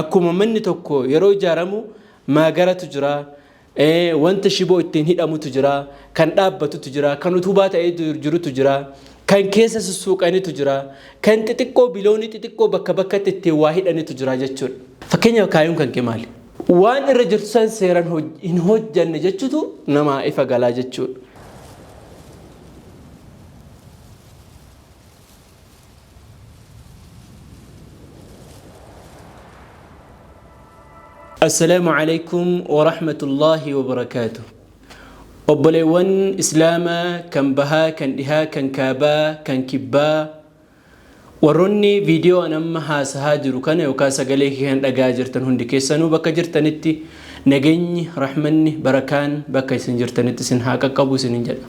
Akkuma manni tokko yeroo ijaaramu maagaratu jira, wanta shiboo ittiin hidhamutu jira, kan dhaabbatutu jira, kan utubaa ta'ee jirutu jira, kan keessa sussuuqanitu jira, kan xixiqqoo biloonii xixiqqoo bakka bakkatti ittiin waa hidhanitu jira jechuudha. Fakkeenyaaf kaayyoon kan kee maali? Waan irra jirtu san seeraan hin hojjanne jechutu namaa ifa galaa jechuudha. Assalaamu alaikum wa rahmatullahi wa barakaatuh. Obboleewwan Islaamaa kan bahaa, kan dhihaa, kan kaabaa, kan kibbaa, warroonni viidiyoo an amma haasahaa jiru kana yookaan sagalee kee kan dhagaa jirtan hundi keessanuu bakka jirtanitti nageenyi, rahmanni, barakaan bakka isin jirtanitti isin haa qaqqabu isinin jedha.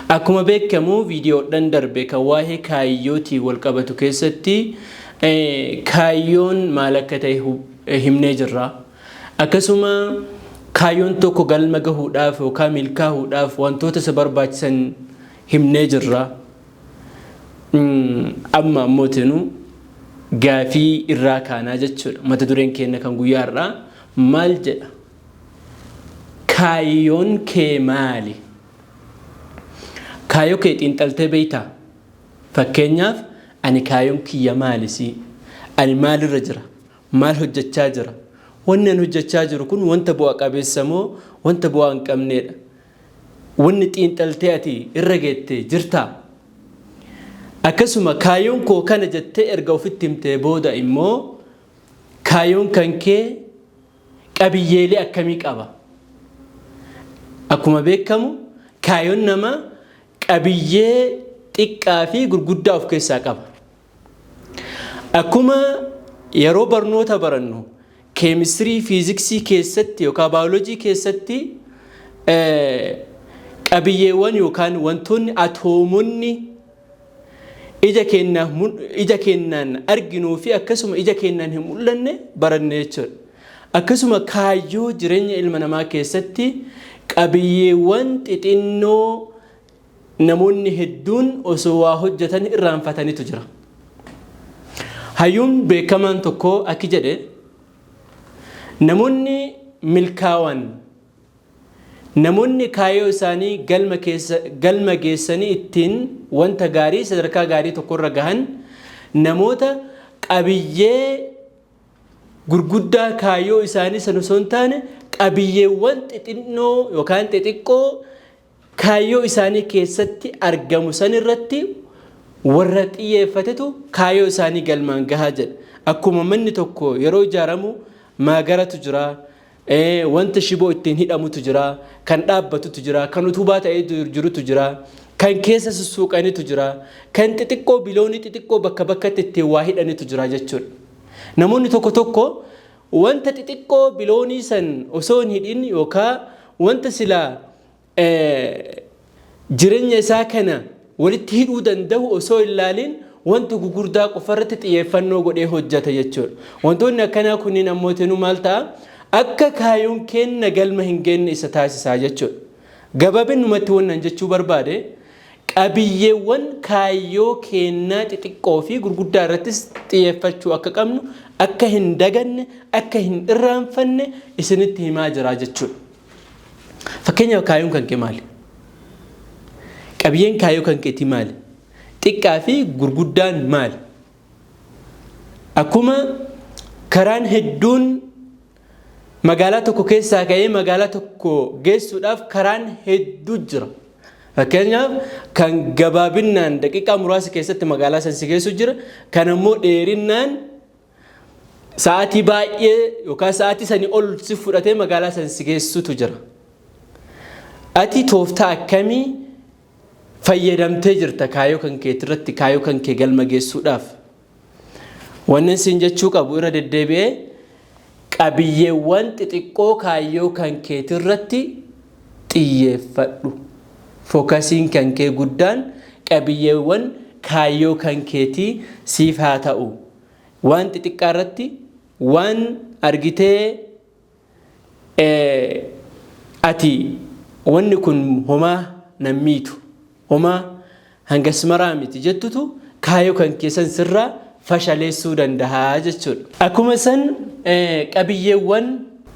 Akkuma beekamu viidiyoodhan darbe kan waa'ee kaayyootiin wal qabatu keessatti kaayyoon maal akka ta'e himnee jirra. Akkasuma kaayyoon tokko galma gahuudhaaf yookaan milkaahuudhaaf wantoota isa barbaachisan himnee jirra. Amma ammoo tinu gaafii irraa kaanaa jechuudha. Mata dureen keenya kan guyyaa har'aa maal jedha? Kaayyoon kee maali? Kaayyoo kee xiinxaltee beektaa? Fakkeenyaaf ani kaayyoon kiyya maali sii? Ani maalirra jira? Maal hojjechaa jira? Wanni ani hojjechaa jiru kun wanta bu'a qabeessa moo wanta bu'aa hin qabneedha? Wanni xiinxaltee ati irra geette jirtaa? Akkasuma kaayyoon koo kana jettee erga ofitti himtee booda immoo kaayyoon kan kee qabiyyeelee akkamii qaba? Akkuma beekamu kaayyoon namaa qabiyyee xiqqaa fi gurguddaa of keessaa qaba. Akkuma yeroo barnoota barannu keemistirii, fiiziksii keessatti yookaan baayoloojii keessatti qabiyyeewwan yookaan wantoonni atoomonni ija ija keenyaan arginuu fi akkasuma ija keenyaan hin mul'anne baranne jechuudha. Akkasuma kaayyoo jireenya ilma namaa keessatti qabiyyeewwan xixinnoo namoonni hedduun osoo waa hojjetan irraanfatanitu jira. Hayyuun beekamaan tokko akki jedhe, namoonni milkaawan, namoonni kaayyoo isaanii galma keessa galma geessanii ittiin wanta gaarii sadarkaa gaarii tokkorra gahan namoota qabiyyee gurguddaa kaayyoo isaanii sana osoo hin taane qabiyyeewwan xixinnoo yookaan xixiqqoo kaayyoo isaanii keessatti argamu san irratti warra xiyyeeffatetu kaayyoo isaanii galmaan gahaa jedha. Akkuma manni tokko yeroo ijaaramu maagaratu jira, wanta shiboo ittiin hidhamutu jira, kan dhaabbatutu jira, kan utubaa ta'ee jirutu jira, kan keessa sussuuqanitu jira, kan xixiqqoo biloonii xixiqqoo bakka bakkatti ittiin waa hidhanitu jira jechuudha. Namoonni tokko tokko wanta xixiqqoo biloonii san osoo hin hidhin yookaan wanta silaa jireenya isaa kana walitti hidhuu danda'u osoo hin laalin wanta gugurdaa qofarratti xiyyeeffannoo godhee hojjata jechuudha. Wantoonni akkanaa kunniin ammoo tinuu maal ta'a? Akka kaayyoon keenna galma hin geenne isa taasisaa jechuudha. Gabaabinumatti wannan jechuu barbaade qabiyyeewwan kaayyoo keennaa xixiqqoo fi gurguddaa irrattis xiyyeeffachuu akka qabnu, akka hin daganne, akka hin irraanfanne isinitti himaa jira jechuudha. Fakkeenyaaf kaayyoon kan kee maali? Qabiyyeen kaayyoo kan keetii maali? Xiqqaa fi gurguddaan maali? Akkuma karaan hedduun magaalaa tokko keessaa ka'ee magaalaa tokko geessuudhaaf karaan hedduu jira. Fakkeenyaaf kan gabaabinnaan daqiiqaa muraasa keessatti magaalaa san si geessu jira. Kan ammoo dheerinnaan sa'aatii baay'ee yookaan sa'aatii sanii ol si fudhatee magaalaa san si geessutu jira. Ati tooftaa akkamii fayyadamtee jirta kaayyoo kan keetirratti kaayyoo kan kee galma geessuudhaaf? Wanni siin jechuu qabu irra deddeebi'ee qabiyyeewwan xixiqqoo kaayyoo kan keetirratti xiyyeeffadhu. Fookasiin kan kee guddaan qabiyyeewwan kaayyoo kan keetii siif haa ta'u. Waan xixiqqaa irratti waan argitee ati wanni kun homaa nan miitu, homaa hangas maraa miti jettutu kaayyoo kan keessan sirraa fashaleessuu danda'a jechuudha. Akkuma san Qabiyyeewwan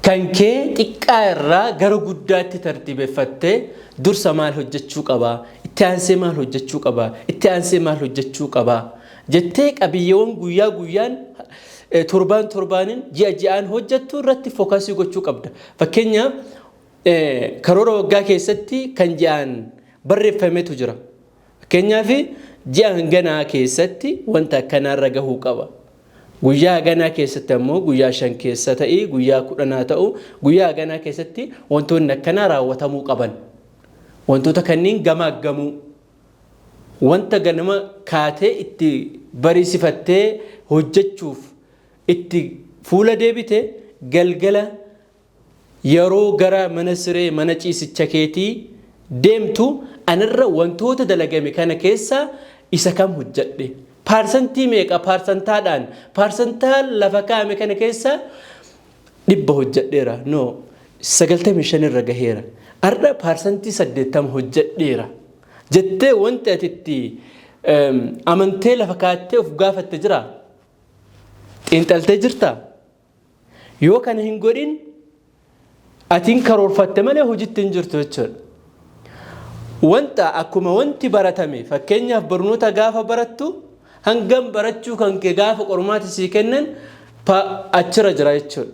kan kee xiqqaa irraa gara guddaatti tartiibeffattee, dursa maal hojjechuu qabaa, itti aansee maal hojjechuu qabaa, itti aansee maal hojjechuu qabaa jettee qabiyyeewwan guyyaa guyyaan, torbaan torbaanin, ji'a ji'aan hojjettu irratti focus gochuu qabda. Fakkeenyaaf, karoora waggaa keessatti kan ji'aan barreeffametu jira. Fakkeenyaaf, ji'a hanganaa keessatti wanta akkanaarra gahuu qaba. Guyyaa haganaa keessatti ammoo guyyaa 5 keessa ta'ii, guyyaa 10 ta'u, guyyaa haganaa keessatti wantoonni akkanaa raawwatamuu qaban. Wantoota kanneen gamaaggamuu. Wanta ganama kaatee itti bariisifattee hojjechuuf itti fuula deebite, galgala yeroo gara mana siree, mana ciisicha keetii deemtu, anirra wantoota dalagame kana keessaa isa kam hojjedhe? Paarsantii meeqa, paarsantaadhaan, paarsantaa lafa kaa'ame kana keessaa 100 hojjedheera, no, 95 irra gaheera, har'a 80% hojjedheera jettee wanti ati itti amantee lafa kaattee of gaafatte jira? Xiinxaltee jirtaa? Yoo kana hin godhin, atiin karoorfatte malee hojiitti hin jirtu jechuudha. Wanta akkuma wanti baratame, fakkeenyaaf barnoota gaafa barattu, hangam barachuu kan kee gaafa qormaata sii kennan achirra jira jechuudha.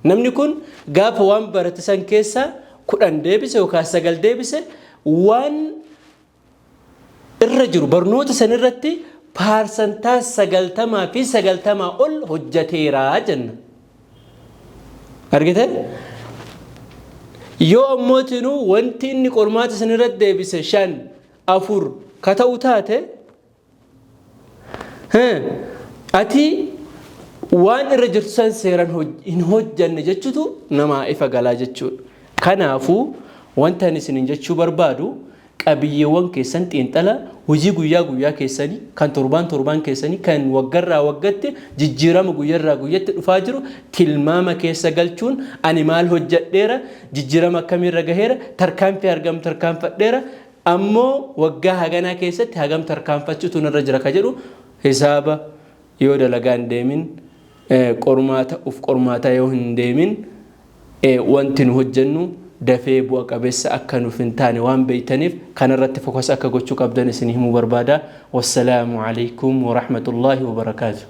Namni kun gaafa waan barate san keessaa 10 deebise yookaan 9 deebise, waan irra jiru barnoota san irratti 90% fi 90 ol hojjateera jenna. Argite? Yoo ammootinuu wanti inni qormaata san irratti deebise 5, 4 ka ta'u taate, ati waan irra jirtu san seeraan hin hojjanne jechuutu namaa ifa galaa jechuudha. Kanaafuu wanta ani isiniin jechuu barbaadu, qabiyyeewwan keessan xiinxala, hojii guyyaa guyyaa keessanii, kan torbaan torbaan keessanii, kan waggarraa waggatti jijjiirama guyyarraa guyyatti dhufaa jiru tilmaama keessa galchuun, ani maal hojjedheera, jijjiirama akkamiirra gaheera, tarkaanfii argam tarkaanfadheera, ammoo waggaa haganaa keessatti hagam tarkaanfachuutu narra jira ka jedhu hisaaba yoo dalagaa hin deemin, qormaata uf qormaataa yoo hin deemin, wanti nu hojjennu dafee bu'a qabeessa akka nuuf hin taane waan beeytaniif, kanarratti focus akka gochuu qabdan isin himuu barbaada. Wassalaamu alaikum warahmatullaahi wabarakaatu.